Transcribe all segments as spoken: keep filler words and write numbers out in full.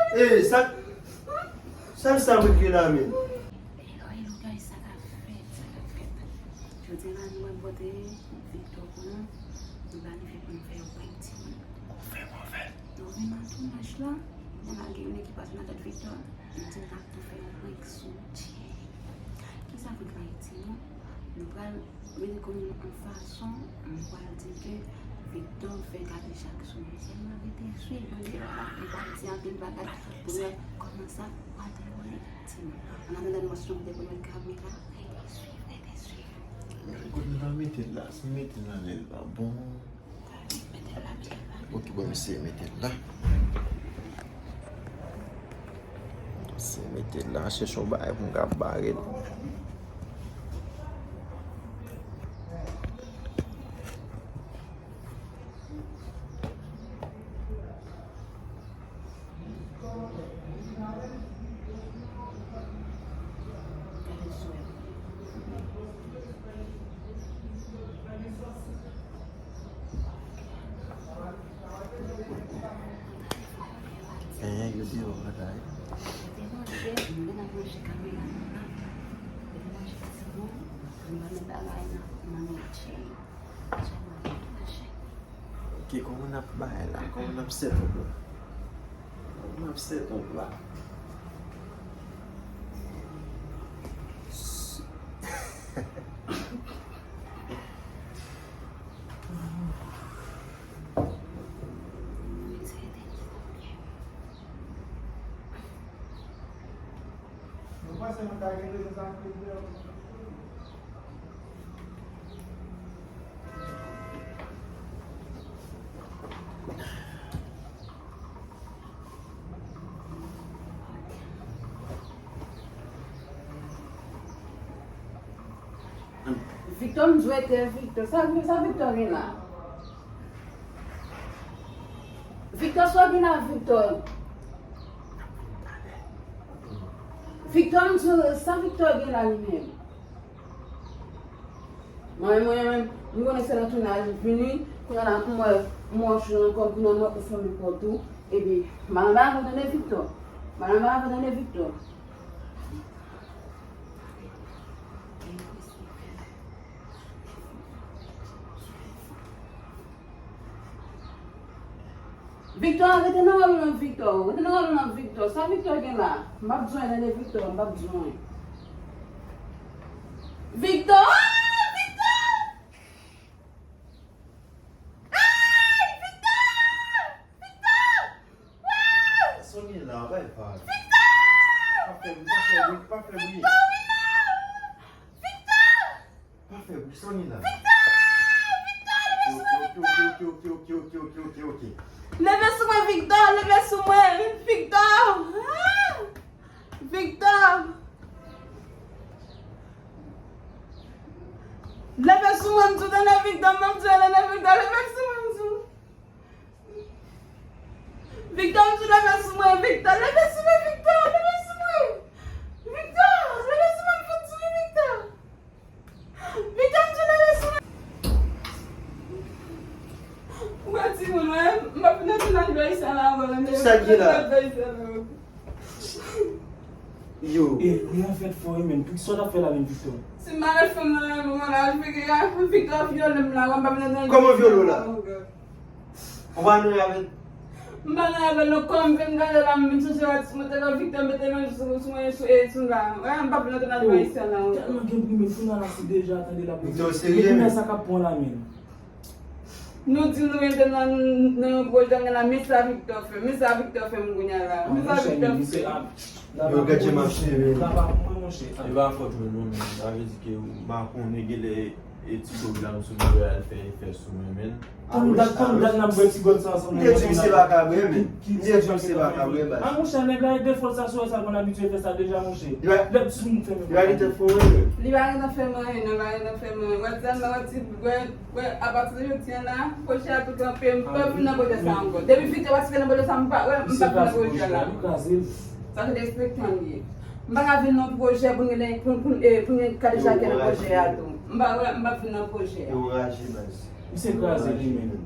Ey, sa, sa l sa mwen kriye la menm? Hello, hello, guys, sa k ap fèt, sa k ap fèt? Jodi a la, nou wè m pote Victor pou nou. Nou planifiye pou nou fè yon prank, timoun. Konfèm, konfèm. Nou vin nan tounaj la, nou lage yon ekipaj nan tèt Victor. Nou di n ap tou fè yon prank sou Jay. Kisa prank la ye, timoun? Nou pral mete kò nou an fason, m pral di ke Victor fè Kadejak sou mwen. Sèlman rete swiv mwen deyò la, m pral di anpil bagay pou nou wè kòman sa pral dewoule, timoun. An atandan nou ap chanje pou nou kamera, rete swiv, rete swiv. Kote nou ta mete l la? Si m mete l anlè, l pa bon. Ok, bon, m eseye mete l la. M eseye mete l la, chèche yon bagay pou m ka bare l. Enhen, yo deyò bagay. Ok, kòman n ap bay la? Kòman n ap set up la? Kòman n ap set up la? Victor, m swete Victor. Sa, sa Victor gen la? Victor, sa w gen la, Victor? Victor, m swete, sa Victor gen la li menm? Mwen, mwen, mwen, m konnen se nan tounaj vini, kounye a la, m wè, m wè w chou nan kò, kounye a m wè ou fèmen pòt ou, epi, m al anba avè w tande Victor. M al anba avè w tande Victor. Victor, rete nan ròl ou nan Victor. Rete nan ròl ou nan Victor. Sa Victor gen la? M p ap bezwen tande Victor, m p ap bezwen. Victor! Ah! Victor! Ay! Victor! Victor! Ah! Sony la, bay pa. Victor! Pa fè bri, pa fè bri, pa fè bri. Victor, wi non! Victor! Pa fè bri, Sony la. Victor! Victor, leve sou mwen, Victor! Ok, ok, ok. Leve sou mwen, Victor, leve sou mwen, Victor! Ah! Victor! Leve sou mwen, m di w tande Victor, m di w tande Victor, leve sou mwen, m di w. Victor, m di w leve sou mwen, Victor, leve sou mwen, Victor, leve sou mwen. Victor, leve sou mwen, m fout sou ou, Victor. Victor, m di w leve sou mwen. Ou wè timoun, wè, m p ap nan tounaj Ayisyen la ankò, nan tounaj Ayisyen la. Yo. E, wi, an fèt, fò, wi, men. Kisa w t ap fè la menm, Victor? Si m pa met fanm nan nan men w la, Victor vyole m la, m p ap nan tounaj Ayisyen la ankò. Kòman vyole w la? Ou pa annuye avè l? M pa annuye avè l non, kòm m vin gade la, m vin sonje wè ti moute la, Victor mete men sou, sou mwen, sou, e, sou la. Wè, m p ap nan tounaj Ayisyen la ankò. Tèlman gen bri, men kounye a la, se deja, tande l ap. Victor, w serye, men? Kounye a sa k ap pran la, men. Nou di nou rete nan, nan yon pwojè, men la, men sa Victor fè, men sa Victor fè m kounye a la. Men sa Victor fè. Yo, gad jan m ap sere. E pa fòt mwen non, men sa vle di ke m pa konnen, genlè e ti dwòg la m sou dwòg la, l fè efè sou mwen, men. Tann dat, tann dat n ap bwè ti gòt sa ansanm. M te di misye pa ka bwè, men. M te di misye pa ka bwè, baz. A, monchè, nèg la e defòl sa sou wè sa, l konn abitye fè sa deja, monchè. Lè ti moun fè men. Li pa gentan fè w anyen, men. Li pa gentan fè m anyen, non, li pa gentan fè m anyen. Wè, tèlman wè ti, wè, wè, apati de jodi a la, pwojè a tou kanpe, m p ap vin nan pwojè sa ankò. Depi Victor pati nan pwojè sa, m pa, wè, m p ap vin nan pwojè la. Li kraze l. Sa se derespektan li ye. M pa ka vin nan pwojè pou n gen, pou, pou, eh, pou n gen Kadejak nan pwojè a tou. M pa, wè, m p ap vin nan pwojè a. Yo raje, baz. Misye kraze li menm.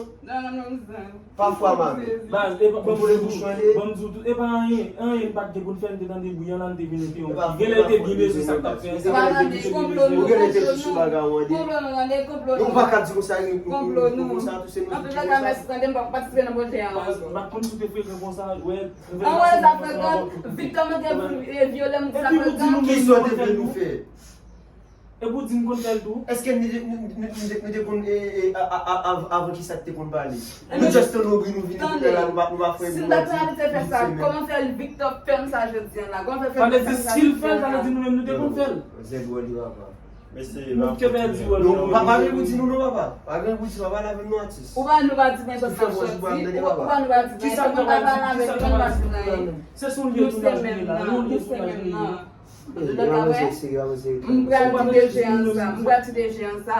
Pafwa, mami. Baz, e pa, ban m di w tou, ban m di w tou, e pa anyen, anyen n pa t gen pou n fè, n te tande bri an la, n te vin, n te yon. Genlè l te byen bezwen sa k t ap fè sa. Pa tande, konplo nou, konplo nou, konplo nou, tande, konplo nou. Nou pa ka di konsa, nou, nou, nou, nou konsa tou, se nou ki di konsa. Antouka, mèsi, tande, m p ap patisipe nan pwojè a ankò. M pa t konn si w te frekan konsa, wè. Anwè, sa frekan, Victor mete vyole m, sa frekan. Kisa w te vle nou fè? Epi w di m konn fè l tou. Èske nou te, nou, nou, nou te, nou te konn, e, e, a, a, a, av-, avan ki sa te konn pale? Nou just tande, nou vini kounye a la, nou pa, nou pa fè yon ti sèmen. Si m ta konn abitye fè sa, kòman fè Victor fè m sa jodi a la? Kòman fè Victor fè m sa jodi a la? Sa vle di, si l fè l, sa vle di nou menm nou te konn fè l. Zèdwòl li, papa. Mesye, nou ke pèdi wòl nou. Pa, pa gen pou di nou non, papa. Pa gen pou di, papa, lave nou atis. Ou pa nou pa di men sa sòti. Ou pa nou pa di men sa, mwen pa pale avèk nou, mwen pa di anyen. Se sou lye tou la, nou se menm nan, nou se menm nan. Antouka, wè, m pral di D G an sa, m pral di D G an sa,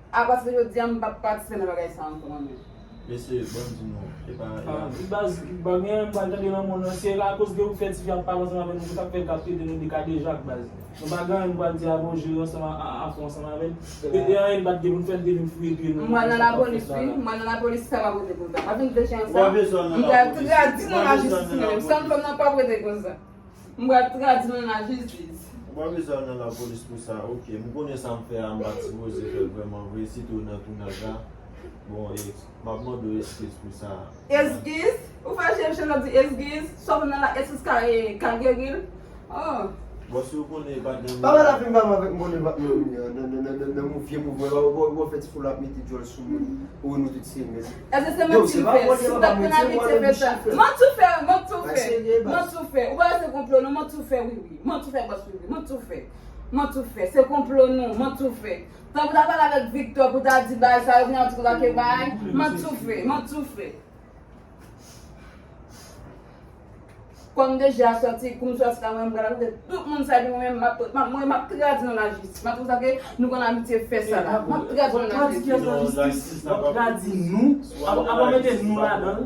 apati de jodi a, m p ap patisipe nan bagay sa ankò, mwen menm. Mesye, ban m di nou, e pa, e pa. Baz, pa gen anyen m pral tande nan mond nan. Se akoz de ou fè tifi ap pale ansanm avè nou, pou sa k fè l t ap trete nou de kadejak, baz. Nou pa gen anyen m pral di a Roger ansanm a, a, a Afro ansanm avè l. E, e anyen n pa t gen pou n fè, n te vin fouye pye nou. M pral nan lapolis, wi. M pral nan lapolis, sa pa pote konsa. Pa vin fè jan sa. M pral tradi nan lajistis, mwen menm. Sa m fè m nan pa prete konsa. M pral tradi nan lajistis. Ou pa bezwen al nan lapolis pou sa, oke. M konnen sa m fè a, m pa t sipoze fè l vrèman vre, sitou nan tounaj la. Bon, e m ap mande w eskiz pou sa. Eskiz? Ou fache, m chanje di eskiz? Sa w konn nan la eskiz ka, e, ka geri l? Oh. Bon, si w konnen, pa t gen. Pa pale avè m, pa pale avè m, m konnen pa t nan, nan, nan, nan, nan, nan vye mouvman, w, w, w fè ti fo l ap mete djòl sou moun. Ou wè nou tout se mèt. Èske se manti l fè? Si m t ap konn abitye fè sa. Manti w fè, manti w fè. Manti w fè. Ou pa wè se konplo nou, manti w fè, wi, wi. Manti w fè, bòs, wi, wi. Manti w fè. Manti w fè. Se konplo nou, manti w fè. Tankou w ta pale avèk Victor pou w ta di bagay sa, yo vin ap di konsa ke bagay. Manti w fè, manti w fè. Kòm D G a sòti, kou m sòti la, mwen, m pral rakonte tout moun sa, epi mwen menm, m ap, m ap, mwen, m ap tradi nan lajistis. M ap fè sa ke nou konn abitye fè sa la. M ap tradi nan lajistis. W ap tradi nou, w ap, w ap mete nou ladan l.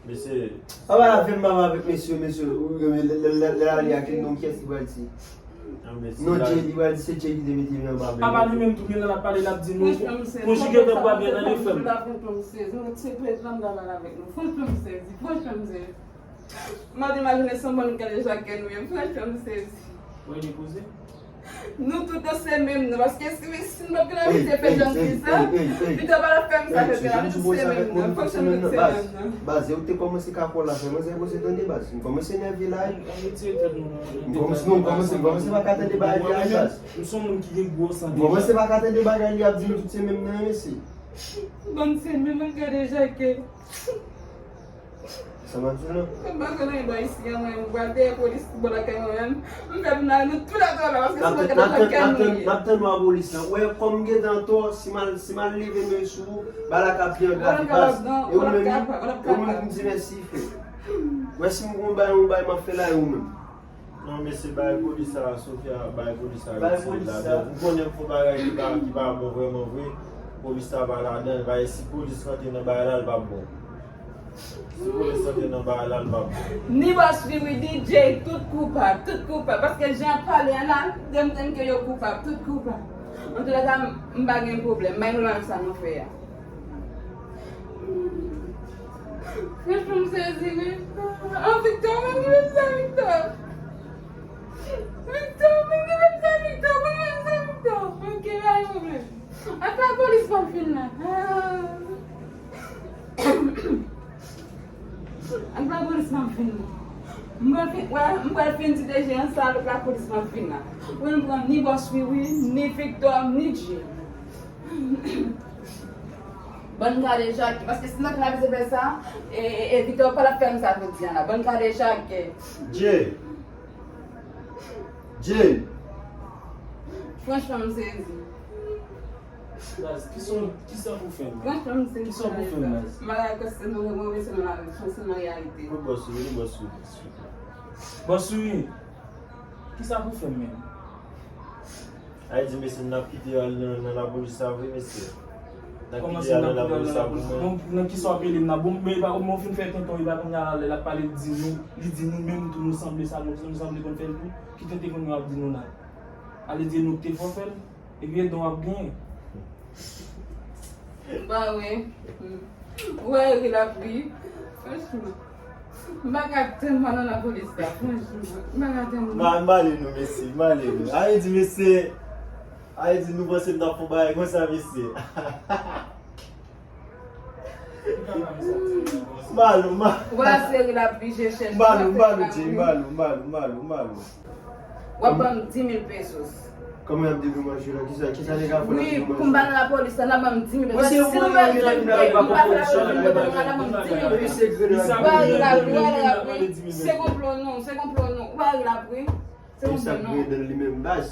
Mesye. Pa pale avè m, pa pale avèk mesye, mesye. Ou, lè, lè, lè, lè ale a ki non, kiyès ki pral di? Non, Jay, li pral di se Jay ki te mete men anba men. Papa li menm tou, genlè l ap pale, l ap di nou, konjige vèb ou a byen tande, frè m. Franchman, m sezi. Mande imajine se yon moun ki gade Jacques nou ye. Franchman, m sezi. Mwen depoze. Nou tout nou se menm nan, paske si, si nou pa t gen abitye fè jan di sa, li ta pa t ap fè m sa, fè m se menm nan. Franchman, nou se menm nan. Baz, e ou te kòmanse kakòl la, fè manzè poze tande, baz. M kòmanse nève la. Ann retire tèt nou nan. M kòmanse, non, m kòmanse, m kòmanse pa ka tande bagay li a, baz. M se yon moun ki gen gwo san deja. M kòmanse pa ka tande bagay li ap di nou tout se menm nan, mesye. Bann se menm nan, gade Jacques. Sa m ap di w la. M pa konn anyen bò isi a, mwen, m pral dèyè polis bò lakay mwen menm. M fè pou n al nou tou lè tou la, paske se bò lakay nou ye. N ap tann nou a polis la. Ou wè, kòm m gentan antò, si m al, si m al leve men sou ou, bagay la ka pi angrave, baz. E ou menm, e ou menm pou m di mèsi, frè. Wè, si m gon bagay, yon bagay m ap fè la, e ou menm. Non, mesye, bay polis sa, Sofia, bay polis sa, retire l ladan. Ou konnen m fè yon bagay ki pa, ki pa bon vrèman vre. Polis sa pa ladan, bay, si polis rantre nan bagay la, l p ap bon. Si polis rantre nan bagay la, l p ap bon. Ni Bòs Vivi, D J, tout koupab, tout koupab. Paske jan ap pale a la, m tann ke yo koupab, tout koupab. Antoulèka, m, m pa gen pwoblèm, m pa gen pwoblèm ak sa nou fè a. Franchman, m sezi, wi. An, Victor, mwen ki fè sa, Victor. Victor, mwen ki fè sa, Victor, mwen ki fè sa, Victor. Ok, pa gen pwoblèm. Ak lapolis m ap vin la. Ah. Ak lapolis m ap vin la. M pral fin, wè, m pral fin ti deje an sa, ak lapolis m ap vin la. Mwen pran ni Bòs Wiwi, ni Victor, ni Jay. Bann kadejake, paske si n ta konn abize fè sa, e, e, e Victor pa t ap fè m sa jodi a la. Bann kadejake. Jay. Jay. Franchman, m sezi. Baz, kisa, kisa pou fè m? Franchman, m sezi. Kisa pou fè m, baz? Malgre ke se nan move, se nan la, se nan reyalite. Wi, Bòs Wiwi, wi, Bòs Wiwi, Bòs Wiwi. Bòs Wiwi, kisa pou fè m menm? Ay di, mesye, n ap kite yo al nan, nan lapolis sa vre, mesye. N ap kite yo al nan lapolis sa pou mwen. Bon, nan kisa w ap rele m la? Bon, men e pa, bon, fin fè tonton, e pa kounye a lè l ap pale, li di nou, li di nou menm tou, nou sanble sa, nou, nou sanble konn fè l tou. Ki tenten konn yo ap di nou la? Ale di nou k te fò fè l, epi ede w ap genyen. Ba wi. Ou wè ri l ap ri. Franchman. M pa ka tann m al nan lapolis la, franchman. M pa ka tann. M ale nou, mesye, m ale nou. Ay di, mesye. Ay di, nou panse m t ap fè yon bagay konsa, mesye. M ale, m ale. Ou wè se ri l ap ri, je chèche. M ale, m ale, Jay, m ale, m ale, m ale, m ale. W ap ban m dis mil pesos. Kòman y ap dedomanje la? Kisa, kisa nèg la fè? Wi, pou m pa nan lapolis la, n ap ban m dis mil pesos. Si nou pa fè lapolis, nou pa ban m dis mil pesos. Ou pa ri la, ou pa ri la, wi. Se konplo nou, se konplo nou. Ou pa ri la, wi. Se konplo nou. Baz,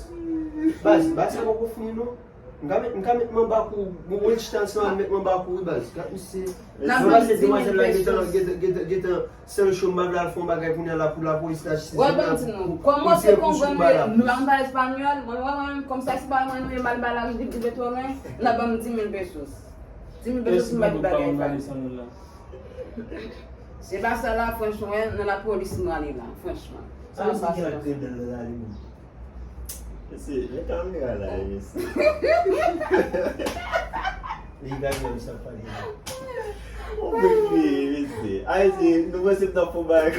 baz, baz, sa poko fini, non. M ka met, m ka met manba kou, bon, mwen chita ansanm avè l, met manba kou, wi, baz. Gad misye. Mwen panse demwazèl la gentan, gentan, gentan, gentan sèl cho m pa vle al fè yon bagay kounye a la pou lapolis la, jistis la pou, pou tire pou sou m ba lapolis. Wè, ban m di nou, kòman se konprann nou pa konn pale espanyòl, mwen, mwen, mwen, kòm sa se pa mwen nou ye mal ba lari vit vit vit wè mwen, n ap ban m dis mil pesos. Dis mil pesos m pa di bagay sa. Se pa sa la, franchman, nan lapolis m ale la, franchman. Sa pa sa. Mesye, men kamera la, mesye. Li gade m sa pale. Ou mwen kriye, mesye. Ayiti, nou panse m t ap fè yon bagay.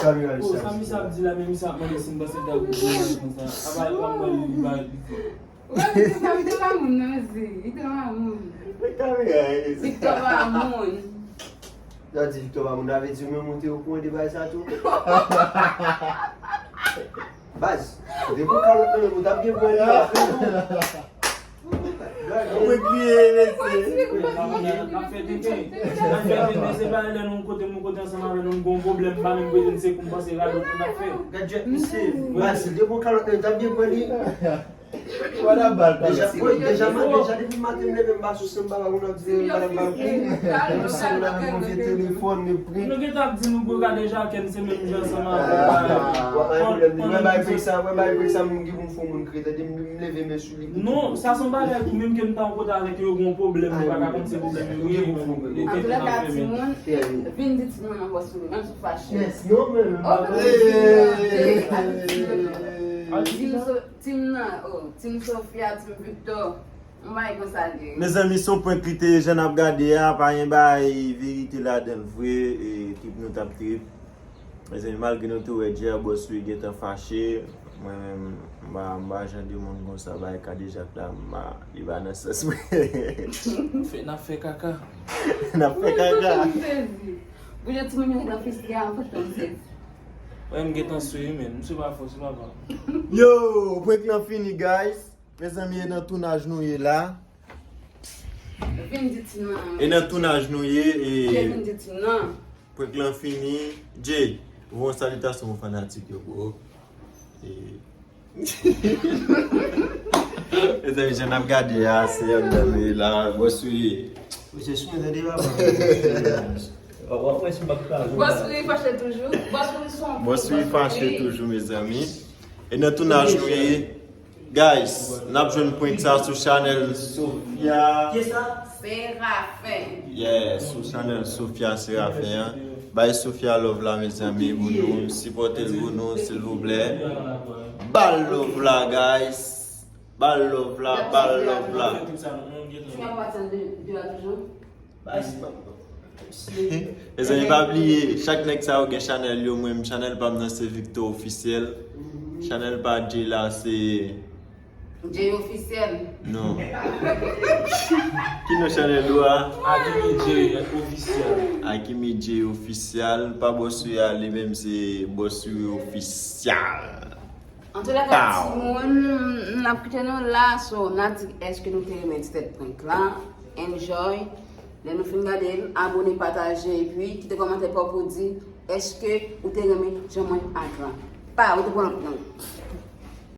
Kamera li sa. Oh, sa misye ap di la, men misye ap mande si m panse m t ap fè yon bagay konsa. Apa, pa m mande li, li pa, li fè. Ou pa vin di sa, Victor pa moun, non, mesye. Victor pa moun. Men kamera, mesye. Victor pa moun. Lè w di Victor pa moun, sa vle di ou menm ou te okouran de bagay sa tou? Baz, depi w kalòt nan men m, ou t ap gen pwen li. Ou mwen kriye, mesye. N ap fè tenten. N ap fè tenten, se pa lè nou kote, nou kote ansanm avè nou, nou gon pwoblèm, pa menm prete n se kou m panse radòt pou n ap fè. Gad jwèt misye. Baz, depi w kalòt nan men, ou t ap gen pwen li. Wada bal pa. Deja, wi, deja, deja depi maten m leve m pa sou san m pa pa moun ap di m pa nan bal kou. Misye m lave m yon vye telefòn, li pran. Nou gentan ap di nou pou gade Jacqueline se menm jan ansanm avè l. Wè, pa gen pwoblèm. Wè, bay prek sa, wè, bay prek sa, m gen pou m fè yon moun kriye, tande m leve men sou li. Non, sa se yon bagay pou menm ke m ta yon kote avèk yo, gen yon pwoblèm, nou pa ka konn se pwoblèm yo ye, men nou tenten ap fè men. Antouka, timoun, vin di timoun an bò sou li, menm si w fache. Yes, non, men, men, Tim nan, oh, Tim Sofia, Tim Victor. Yon bagay konsa l ye. Mezanmi, se yon prank li te ye, jan n ap gade a, pa gen bagay verite ladan l vre, e, trip nou t ap trip. Mezanmi, malgre nou te wè Jay Bòs Wiwi gentan fache, mwen menm, m pa, m pa jan de moun konsa, bagay kadejak la, m pa, li pa nan sans mwen. N ap fè, n ap fè kaka. N ap fè kaka. Pou jan timoun yo nan fistri a, franchman, m sezi. Wè, m gentan sou wi, men. Misye pa fò, se pa pa. Yo, prank lan fini, guys. Mezanmi, e nan tounaj nou ye la. Vin di Tim nan. E nan tounaj nou ye, e. Jay, vin di Tim nan. Prank lan fini. Jay, voye yon salitasyon pou fanatik yo, bro. E. Mezanmi, jan n ap gade a, se yon nan nou ye la. Bòs Wiwi. Misye sou mwen, tande, papa. W ap wè si m ap kraze w. Bòs Wiwi fache toujou. Bòs Wiwi se yon. Bòs Wiwi fache toujou, mezanmi. E nan tounaj nou ye. Guys, n ap jwenn prank sa sou chanèl Sofia. Kiyès sa? Serafen. Yeah, sou chanèl Sofia Serafen an. Bay Sofia love la, mezanmi, pou nou. Sipòte l pou nou, silvouplè. Ba l love la, guys. Ba l love la, ba l love la. Ti pa pati an de, de a toujou? Baz, m ap, Mezanmi, pa bliye, chak nèg sa yo gen chanèl yo, mwen menm chanèl pa m nan se Victor Officiel. Chanèl pa Jay la se Jay Officiel. Non. Ki non chanèl ou a? Akimi Jay Officiel. Akimi Jay Officiel, pa Boss Wi a, li menm se Boss Wi Officiel. Antouka, timoun, n ap kite nou la. So, n ap di èske nou te renmen ti tèt prank la? Enjoy. Lè nou fin gade l, abone, pataje, epi kite kòmantè pa w pou di èske ou te renmen jan mwen ak la. Pa, ou te pran prank.